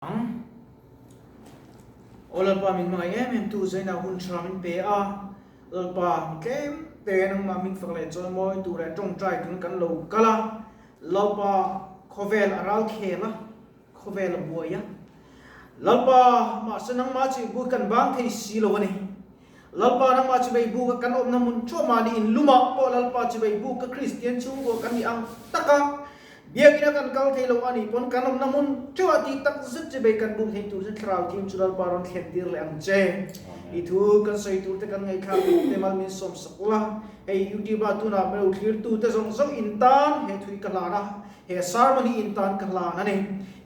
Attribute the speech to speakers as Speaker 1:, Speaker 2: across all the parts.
Speaker 1: Ang. Aw Lalpa min hmangaih em em tu Zaina hun tha min pe a, Lalpa mi tlem te nangmah min fak leh chawimawi tur leh tawngtai turin kan lo kal a, Lalpa khawvel a ral khel a, khawvel a buai a, Lalpa mahse nangmah chi bul kan bang thei si lo a ni. Lalpa nangmah chivei buk a kan awmna hmun thuah mahni in lumah pawh Lalpa chivei buk ka Kristian chhungkua kan nih ang taka biakina kan kal thei lo a nih pawn kan awmna hmun theuhah tih tak zet chivei kan buk thei tur chuan Thlarau Thiam chu Lalpa rawn thlen tir leh ang che. I thu kan sawi tur te kan ngaihthlak tur te mal min sawm sak ula. Hei YouTube ah tunah melo thlir tu te zawng zawng in tan he thui ka hlan a, he sermon hi in tan ka hlan a ni.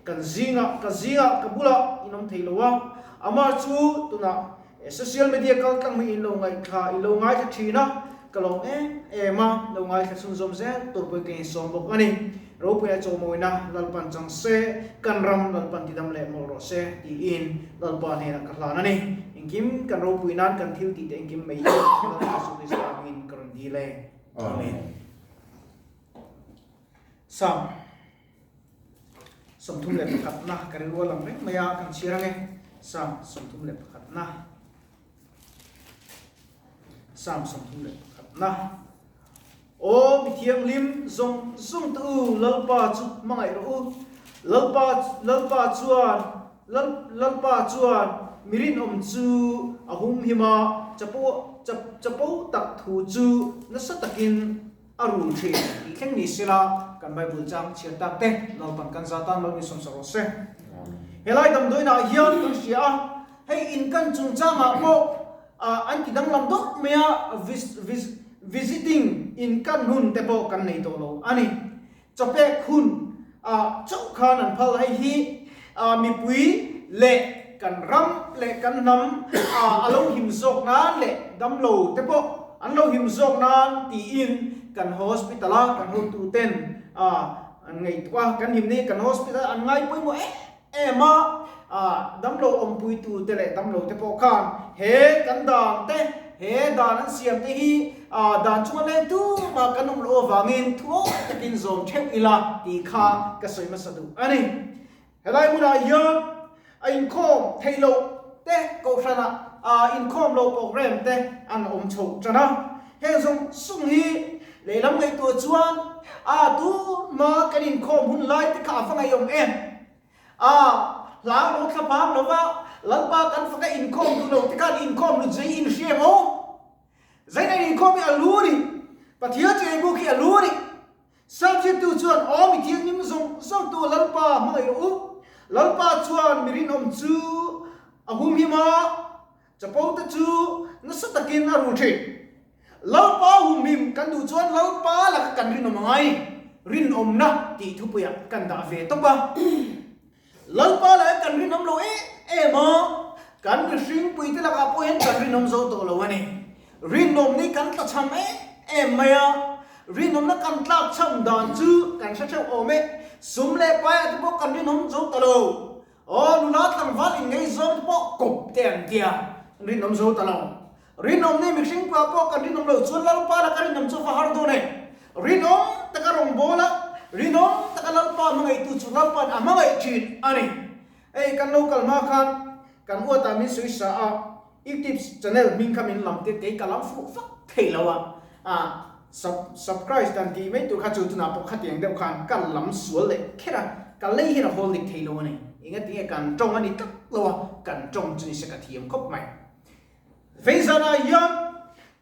Speaker 1: Kan zingah ka zingah ka bulah in awm thei lo a, amah chu tunah Social media kal tlang hi in lo ngaihthla, in lo ngaithla thin a, ka lawm em em a, lo ngaithla chhunzawm zel tur pawhin ka insawm bawk a ni. Ropuia chawmawina Lalpan chang se, kan ram Lalpan tidam leh mawlh rawh se tiin Lalpa hnenah ka hlan a ni. Engkim kan ropui nan kan thil tih te engkim mai hi Lalpa Jesu Krista angin ka rawn dil e. Amen. Psalm. 31 na ka rilru a lang reng mai a, kan chhiar ang e. Psalm 31 na. Psalm 31 na. Aw mi thianghlim zawng zawng te u, Lalpa chu hmangaih rawh u. Lalpa Lalpa chuan Lal Lalpa chuan mi rinawm chu a humhim a, chapo chapo tak thu chu nasa takin A rul thin tih thleng ni sela kan Bible chang chhiar tak te naupang kan za tan lo ni sawmsa rawh se. Helai damdawiinah hian kan hria a, hei in kan chungchangah pawh an ti danglam dawt mai a, visiting in kan hun te pawh kan nei tawh lo a ni. Chawpek hun chauh khan an phal hei hi mipui leh kan ram leh kan hnam a lo him zawk nan leh damlo te pawh an lo him zawk nan tiin kan hospital a kan hotu ten an ngaihtuah a, kan him ni kan hospital an ngai pawimawh em em a, damlo awmpuitu te leh damlo te pawh khan he kan dan te, he dan an siam te hi dan chunga leng tumah kan awm loh avangin thuawi takin zawm theuh ila tih kha ka sawi hmasa duh a ni. Helai hmunah hian a inkhawm theih loh te kohhranah inkhawm loh program te an awm chho tan a, heng zawng zawng hi lehlam ngaihtuah chuan a tunhma kan inkhawm hun lai te kha a va ngaihawm em? A hlau lo thla phang lo va, Lalpa kan faka inkhawm duh lo te khan inkhawm lut zai in hria maw? Zaina inkhawm hi a lu a ni. Pathian chu eibu khi a lu a ni. Salzirtu chuan aw mi thianghlim zawng zawng tu Lalpa hmangaih rawh u. Lalpa chuan mi rinawm chu a humhim a, chapo te chu nasa takin a rul thin. Lalpa humhim kan duh chuan Lalpa laka kan rinawm a ngai, rinawmna tih thupuiah kan dah ve tawp a. Lalpa laka kan rinawm lo em em a, kan mihringpuite lakah pawh hian kan rinawm zo tawh lo a ni. Rinawm ni kan tlachham em em mai a, rinawmna kan tlakchham dan chu kan hre theuh awm e. Sum leh paiah te pawh kan rinawm zo ta lo. Aw nula tlangval inngaihzawng te pawh kawp te an tia, rinawm zo ta lo. Rinawm nei mihring pa pawh kan rinawm lo chuan Lalpa laka rinawm chu va har dawn e. Rinawm taka rawngbâwl a, rinawm taka Lalpa hmangaihtu chu Lalpa'n a hmangaih thin a ni. Hei kan lo kal hma khan kan uatah min sawi sa a, YouTube channel hming kha min lam tir kei ka lam fuh vak thei lo a, ah sub subscribe dan tih mai tur kha chu tunah pawh khatiang deuh khan ka lam sual leh kher a, ka lei hian a hawl dik thei lo a ni. Engatinge kan tawng a ni tlat lo a, kan tawng chu ni se ka thiam khawp mai. Veizanah hian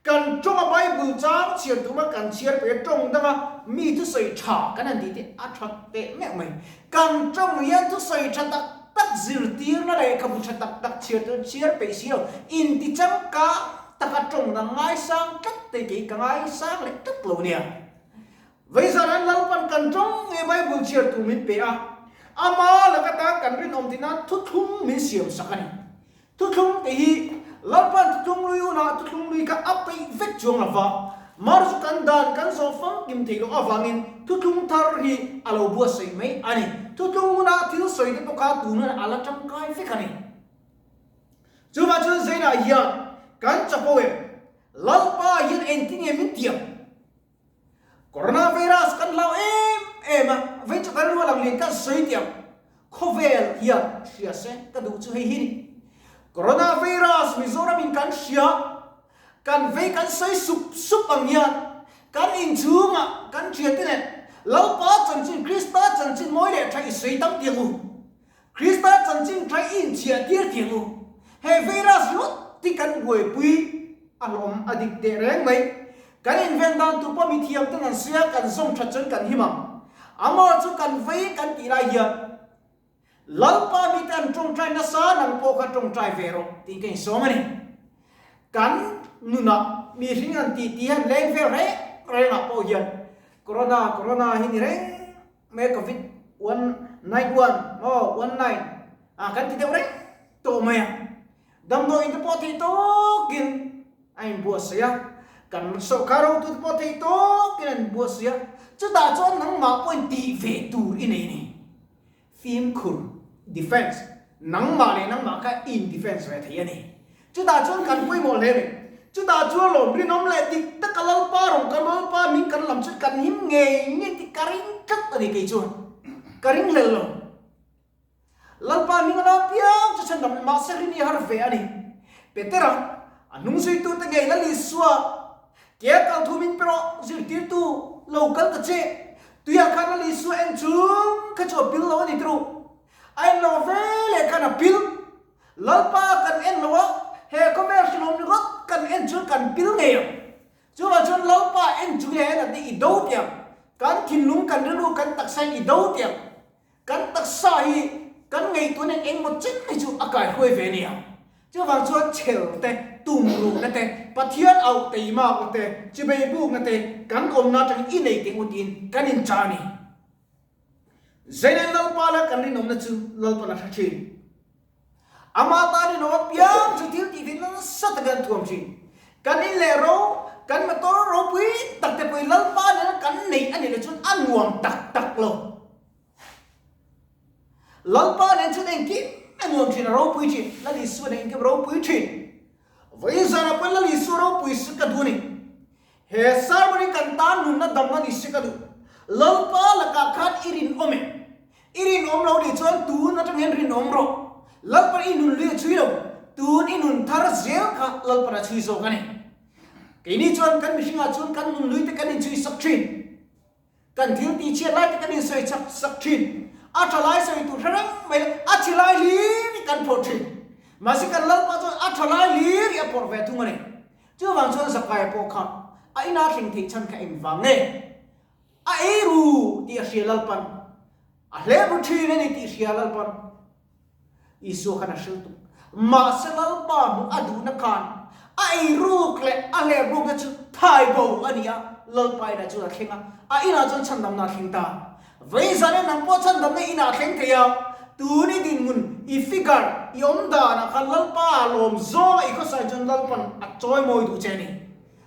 Speaker 1: kan tawnga Bible chang chhiar tuma kan chhiar pe tawng danga mi thusawi tha kan han tih te a tha teh meuh mai. Kan tawng hian thusawi tha tak tak zirtirna lehkhabu tha tak tak chhiar tur chhiar peih si lo. Inti changkang taka tawng dang ngaisang tlat te kei ka ngaisang leh tlat lo nia. Veizanah Lalpan kan tawng nge Bible chhiar tur min pe a, ama laka tan kan rinawm tih nan thuthlung min siam sak a ni. Thuthlung tih hi Lalpan thuthlung lui hunah thuthlung lui kha a peih vek chuang lo va, mar chu kan dan kan zawh famkim theih loh avangin thuthlung thar hi a lo buatsaih mai a ni. Thuthlung huna thil sawi te pawh kha tun hunah a la tangkai vek a ni. Chuvang chuan Zainah hian kan chapo em? Lalpa hian engtin nge min tiam? Coronavirus kan hlau em em a, vei chu kan rual ang lian kan sawi tiang. Khawvel hian hria se ka duh chu hei hi ni. Coronavirus Mizoram in kan hria, kan vei kan sawi sup sup ang hian kan inchhungah kan thiante nen Lalpa chanchin Krista chanchin mawi leh tha i sawi tam tiang u. Krista chanchin tha i inchhiah tir tiang u. He virus ringawt hi kan buaipui a hlawm a dik teh reng mai. Kan inven dan tur pawh mithiam ten an sawi a, kan zawm that chuan kan him ang. Amah chu kan vei kan tih lai hian Lalpa mite an tawngtai nasa nang pawh kha tawngtai ve rawh tiin ka insawm a ni. Kan nunah mihring an tih tih hian leng vel reng rengah pawh hian Corona Corona hi ni reng mai a Covid 191 maw 19 ah kan ti deuh reng tawh mai a. Damdawiin te pawh theih tawkin a inbuatsaih a, kan sawrkar hotute pawh theih tawkin an inbuatsaih a, chutah chuan nangmah pawhin tih ve tur i nei a ni. Fimkhur, defense, nangmah leh nangmah kha i in defense ve thei a ni. Chutah chuan kan pawimawh hle mai. Chutah chuan lawm rinawm leh dik taka Lalpa rawn kan Lalpa min kan lam chu kan him ngei ngei tih ka ring tlat a ni kei chuan. Ka ring hlel lo. Lalpa hming a la piang chu chhan dam mahse rin i har ve a ni. Petera, a hnung zuitute ngei Lal Isua, Ke kal thu min pe rawh, zirtirtu lo kal ta che. Tuiah khan Lal Isua en chung kha chu a pil lo a ni tru. A en lo ve leh khan a pil. Lalpa kan en lo a, he khawvel hrilhawm ringawt kan en chuan kan pil ngei ang. Chuvang chuan Lalpa en chung leh en a ti i do tiang. Kan thinlung, kan rilru, kan taksa in i do tiang. Kan taksa hi kan ngaihtuah nen engmaw chen hi chu a kaihruai ve nia. Chuvang chuan chhel te, tumruhna te, Pathian auh teimakna te, chibei bukna te kan awmna atangin i nei teh ngawtin kan inchah a ni. Zainen Lalpa la kan rinawmna chu Lalpan a hre thin. Amah tan rinawm apiang chu thil tih theih nasa takin an thuam thin. Kan in leh ro, kan motor ropui tak te pawhin Lalpa nena kan neih a nih loh chuan a nuam tak tak lo. Lalpa nen chuan engkim a nuam thin, a ropui thin. Lal Isua nen engkim a ropui thin. Vawiin zanah pawhin Lal Isua ropui se ka duh a ni. He sermon hi kan tan nunna damna ni se ka duh. Lalpa lakah khan i rinawm e. I rinawm lo nih chuan tun atang hian rinawm rawh. Lalpa i nun lui a chhui lo. Tun i nun thar zel kha Lalpan a chhui zawk a ni. Keini chuan kan mihringah chuan kan nun lui te kan inchhui sak thin. Kan thil tih chhiat lai te kan insawi chak sak thin. A tha lai sawi tur hre reng mai la, a chhe lai hlir hi kan phawrh thin. Mahse kan Lalpa chuan a tha lai hlir hi a phawrh ve thung a ni. Chuvang chuan Zakaia pawh kha a ina thleng theih chhan kha engvang nge? A ei ru tih a hria Lalpan. A hlep ru thin a ni tih hria Lalpan. Isua khan a hrilh tuk. Mahse Lalpa hmuh a duhna khan a ei ruk leh a hlep rukna chu thai bo a ni a, Lalpa inah chuan a thleng a, a inah chuan chhandamna a thleng ta. Vei zan nang pawh chhandamna inah a thleng thei a, tun i dinhmun, i figure, i awm danah khan Lalpa a lawm zawnga i khawsai chuan Lalpan a chawimawi duh che a ni.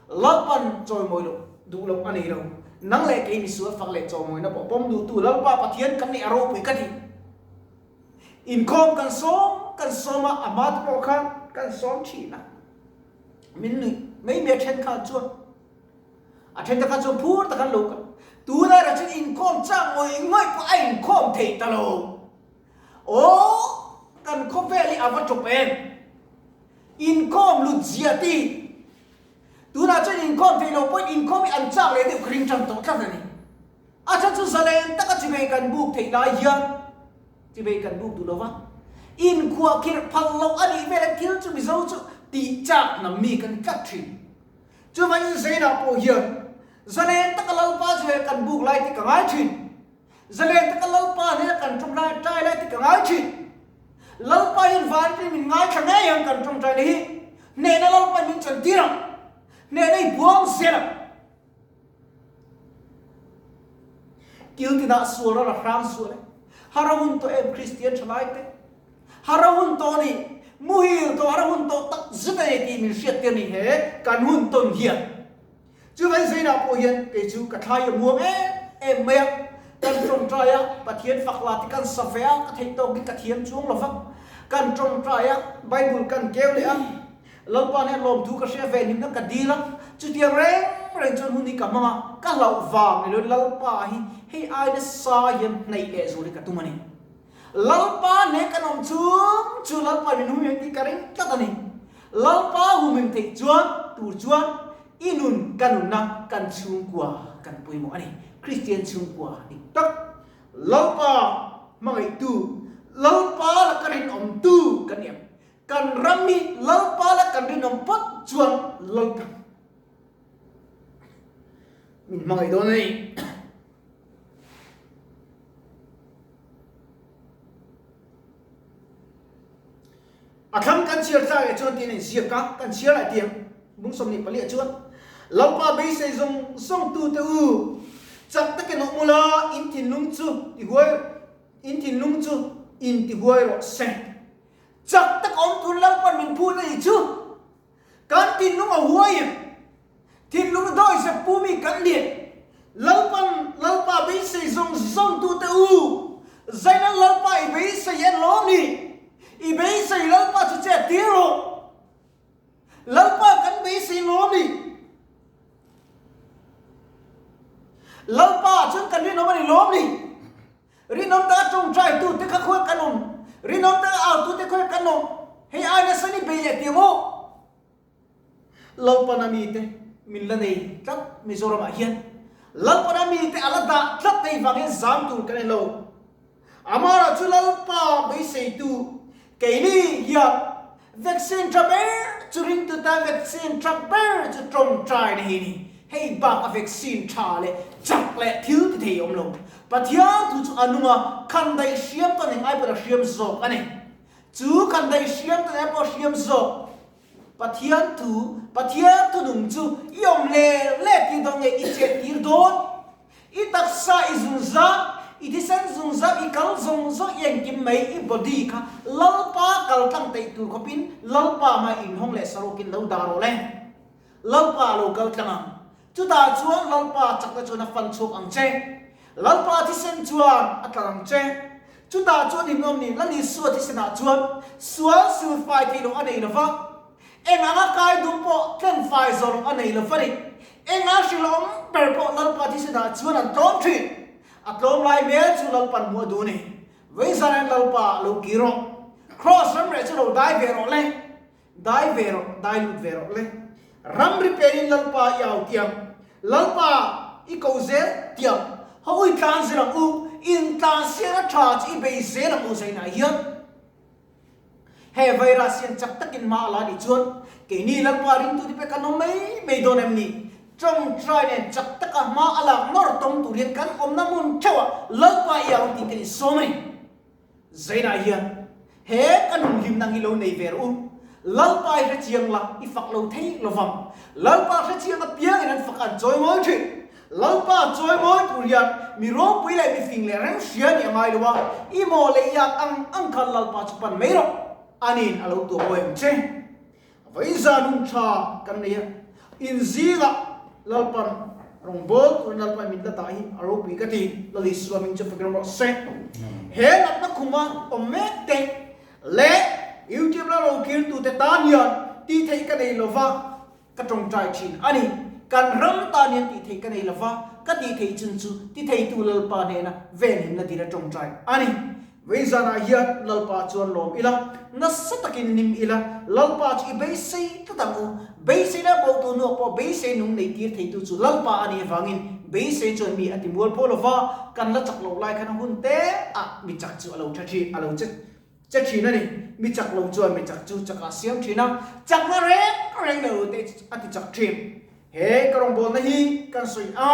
Speaker 1: Lalpan chawimawi loh duh loh a nei lo. Nang leh kei misual fak leh chawimawina pawh pawm duhtu Lalpa Pathian kan neih a ropui ka ti. Inkhawm kan sawm kan sawm a, a hma te pawh khan kan sawm thin a. Min nuih mai mai a then khan chuan a then te khan chuan phur tak an lo kal. Tunah erawh chuan inkhawm chak ngawih ngawih pawh a inkhawm theih ta lo. Aw kan khawvel hi a va tawp em? Inkhawm lut zia ti. Tunah chuan inkhawm theih loh pawhin inkhawm hi an chak leh deuh ka ring tan tawh tlat a ni. A chhan chu zalen taka chivei kan buk theih lai hian chivei kan buk duh lo va, inkhuahkhirh phal loh a nih velah thil chu Mizo chu tih chak hnam mi kan tlat thin. Chuvangin Zainah pawh hian zalen taka Lalpa chivei kan buk lai tih ka ngai thin. Zalen taka Lalpa hnena kan tawngtai tai lai tih ka ngai thin. Lalpa hian vanpui min ngaithla ngei ang kan tawngtaina hi. Hnehna Lalpa min chantir ang. Hnehna i buang zel ang. Kil tinah sual ral a hrang sual e. Har a hun tawh em Kristian thalai te. Har a hun tawh a ni. Muhil tawh har a hun tawh tak zet a ni tih min hriattir a ni he kan hun tawn hian. Chuvai zeinah pawh hian kei chu ka thlai a muang em em mai a, kan tawngtai a, Pathian fak la ti kan sa ve a, ka theih tawk in ka thiam chuang lo va, kan tawngtai a, Bible kan keu leh a, Lalpa nen lawmthu ka hria ve hlimna ka dil a, chutiang reng reng chuan hun hi ka hmang a, ka hlauh vang ni lo Lalpa hi hei ai nasa hian hnaih leh zual hi ka tum a ni. Lalpa hneh kan awm chung chu Lalpa min humhim tih ka ring tlat a ni. Lalpa humhim theih chuan tur chuan i nun ka nunna kan chhungkua kan pawimawh a ni. Kristian chhungkua dik tak Lalpa hmangaihtu, Lalpa laka rinawmtu kan ni ang. Kan ram hi Lalpa la kan rinawm phawt chuan Lalpa min hmangaih dawn a ni. A thlang kan chhiar thlak leh chuan tiin a inziak a, kan chhiar lah tiang bung 24 ah chuan Lalpa beisei zawng zawng tute u, chak takin awm ula, in thinlung chu tihuai in thinlung chu in tihuai rawh se. Chak tak awm tur Lalpan min phut a nih chu. Kan thinlung a huai em? Thinlung dawihzep pu mi kan ni. Lalpan Lalpa beisei zawng zawng tute u, zaina Lalpa i beisei en lawm ni? I beisei Lalpa chu chet tir rawh. Lalpa kan beisei lawm ni? Lalpa chuan kan rinawm a ni lawm ni? Rinawm taka tawngtai tute kha khawi kan awm? Rinawm taka au tute khawi kan awm? Hei ai nasa ni bei leh tiang aw. Lalpana mite min la nei tlat Mizoramah hian. Lalpana mite a la dah tlat nei vangin zam tur kan en lo. Amara chu Lalpa beiseitu keini hian vaccine tha ber chu ringtu tan vaccine tha ber chu tawngtai na hi a ni. Hei bak a vaccine tha leh chak leh thil ti thei a awm lo. Pathian thu chu a nung a, khan daih hriam tan eng ai pawh a hriam zawk a ni. Chu khan daih hriam tan ai pawh a hriam zawk. Pathian thu, Pathian thunung chu i awm leh leh tir dawn nge i chet tir dawn? I taksa i zungzam, i thisen zungzam, i kal zawng zawng i engkim mai, i body kha Lalpa kal tlang teih tur khawpin Lalpa hmai inhawng leh saruakin lo dah rawh le. Lalpa a lo kal tlang ang. Chutah chuan Lalpa chakna chuan a fan chhuak ang che. Lalpa thisen chuan a tlar ang che. Chutah chuan inawm ni Lal Isua thisenah chuan sual silfai theih loh a nei lo va, eng anga kai dum pawh tlenfai zawh loh a nei lo va ni. Eng a hrilhawm ber pawh Lalpa thisenah chuan an tlawm thin. A tlawm lai hmel chu Lalpan hmuh a duh a ni. Vawizanin Lalpa lo kir rawh. Kraws ramreh chu lo dai ve rawh le. Dai ve rawh, dai lut ve rawh le. Ramri penin Lalpa i au tiang, Lalpa i ko zel tiang, Ho ui tlan zel ang u, in tlan sial a tha chu i bei zel ang u zainah hian he virus hian chak takin hma a la nih chuan keini Lalpa ringtu te pek an awm mai mai dawn em ni? Tawngtai nen chak taka hma a lak nawr tawng tur hian kan awmna hmun theuhah Lalpa i au tih kan insawm a ni. Zainah hian he ka nun hlimna hi lo nei ve rawh u. Lalpa i hrechiang la, i fak lo thei lovang. Lalpa hrechiang apiangin an fak an chawi mawi thin. Lalpa chawi mawi tur hian mi ropui leh mi fing leh reng hria nih a ngai lo a, i maw leh i at ang ang khan Lalpa chu pan mai rawh. Aniin a lo tuah mawi ang che. Vawiza nun tha kan nei a, in zingah Lalpan rawngbâwl turin Lalpan min la dah hi a ropui ka ti, Lal Isua hming chu fakin rawh se. He natna khuma awm mek te leh YouTube la lo kirtute tan hian tih theih ka nei lova ka tawngtai thin a ni. Kan ram tan hian tih theih ka nei lova ka tih theih chun chu ti theitu Lalpa hnena venhimna dira tawngtai a ni. Vawi zanah hian Lalpa chuan lawm ila, nasa takin nim ila, Lalpa chu i beisei tlat ang u. Beiseina bo tu hnuah pawh beisei nung nei tir theitu chu Lalpa a nih avangin beisei chuan mi a ti mual pawh lova, kan la chak loh lai khan a hun te ah mi chak chu a lo tha thin, a lo che che thin a ni. Mi chak lo chuan mi chak chu chakah a siam thin a, chakna reng reng lo te a ti chak thin. He ka rawngbawlna hi kan sawi a.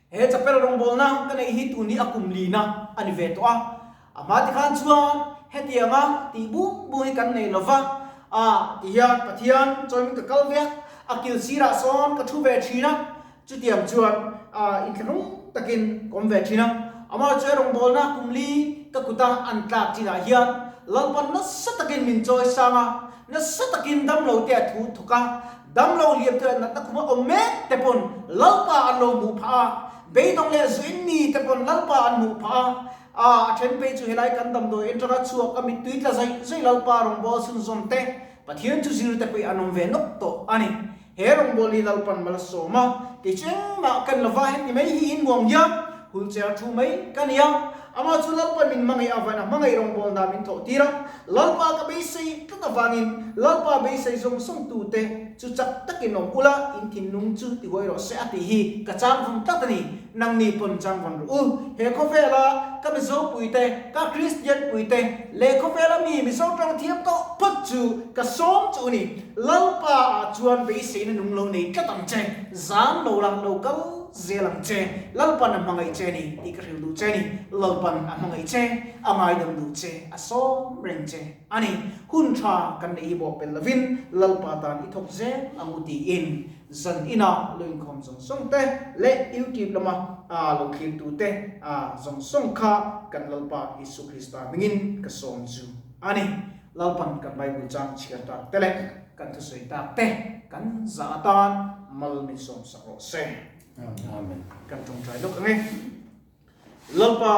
Speaker 1: He chapel rawngbawlna ka neih hi tun hi a kum lina a ni ve tawh a, a hma te khan chuan hetianga tih bung bung hi kan nei lo va, a ti hian Pathian chawimin ka kal ve a, a kil sirah sawn ka thu ve thin a, chutiang chuan inthlahrung takin ka awm ve thin a, amah chu he rawngbawlna kum li ka kuta an tlak chinah hian Lalpan nasa takin min chawi sang a, nasa takin damlo te a thu thawk a, Damlo liam te leh natna khuma awm mek te pawn Lalpa an lo hmuh phah a, beidawng leh zuin mi te pawn Lalpa an hmuh phah a, a a then phei chu helai kan damdawi entanga chhuak a mittui tla zaih zaih Lalpa rawngbâwl chhunzawm te, Pathian chu zir te pawh an awm ve nawk tawh a ni. He rawngbâwl hi Lalpan mal a sawm a, kei chu engmah kan lova heti mai hi in muang hian hulchair thu mai ka ni a. Amah chu Lalpa min hmangaih avangin a hmangaih rawngbâwl hna min thawh tîr a. Lalpa ka beisei tlat avangin Lalpa beisei zawng zawng tute chu chak takin awm ula, in thinlung chu ti huai rawh se a tih hi ka chang vawng tlat a ni. Nangni pawn chang vawng rawh u. He khawvela ka Mizo puite, ka Kristian puite leh khawvela mi Mizo tawng thiam tawh phawt chu ka sawm chu a ni. Lalpa ah chuan beiseina nung lo nei tlat ang che, zam lo la lo kal zel ang che, Lalpan a hmangaih che ni tih ka hrilh duh che ni, Lalpan a hmangaih che, a ngaidam duh che, a sawm reng che a ni. Hun tha kan neih hi bawh pel lovin Lalpa tan i thawk zel ang u tiin zan ina lo inkhawm zawng zawng te leh YouTube lama lo thlir tu te zawng zawng kha kan Lalpa Isu Krista hmingin ka sawm chu a ni. Lalpan kan Bible chang chhiar tak te leh kan thusawi tak te kan zah atan mal min sawm sak rawh se.
Speaker 2: Amen.
Speaker 1: Kan tawngtai lawk ang e. Lalpa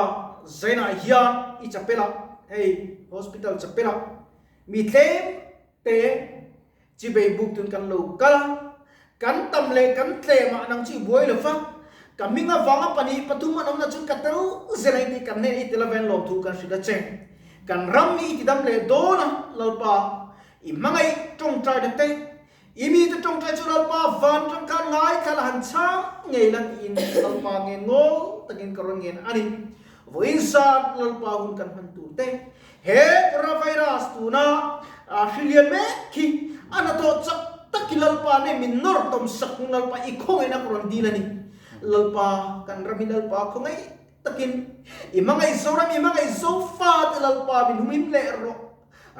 Speaker 1: zainah hian i chapel ah, hei hospital chapel ah mi tlem te chibei buk tun kan lo kal a, kan tam leh kan tlem ah nang chu i buai lo va, ka hming avanga pahnih pathum an awmna chu ka tel zel ang tih kan hnenah i tel avangin lawmthu kan hrilh a che. Kan ram hi i ti dam leh dawn a, Lalpa, i hmangaih tawngtaina te, i mite tawngtai chu Lalpa van tang khan ngaithla la han chhang ngei la tiin Lalpa ngen ngawl takin ka rawn ngen a ni. Vawiin zan Lalpa hun kan hman tur te, he coronavirus tuna hri lian mek hi a hnathawh chak takin Lalpa nei min nawr tawm sak hung Lalpa i khawngaihna ka rawn dil a ni. Lalpa, kan ram hi Lalpa khawngaih Takin, i hmangaih Zoram, i hmangaih Zofa te Lalpa min humhim leh rawh.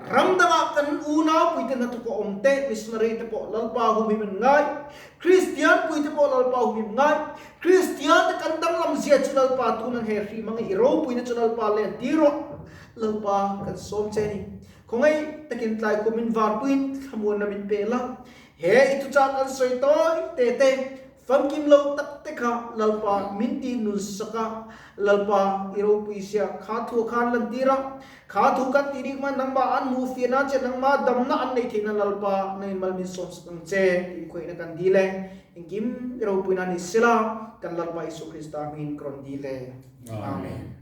Speaker 1: Ram dangah kan unau puite hnathawk a awm te, missionary te pawh Lalpa humhim an ngai. Kristian puite pawh Lalpa humhim ngai. Kristian te kan danglam zia chu Lalpa tun ang he hri hmangin i ropuina chu Lalpa len tir rawh. Lalpa kan sawm che ni. Khawngaih takin tlai kum in varpuiin thlamuanna min pe la. He i thuchah kan sawi tawi te te Famkim lo tak te kha Lalpa min tih nun sak a, Lalpa i ropui sia kha thu a khan lan tir a, kha thu kan tih rik hma nangmah an hmuh fiah nan che nangmah damna an neih theih nan Lalpa nangin mal min sawm sak ang che tih khuaihna kan dil e. Engkim i ropui nan i sela kan Lalpa Isua Krista hmingin ka rawn dil e. Amen.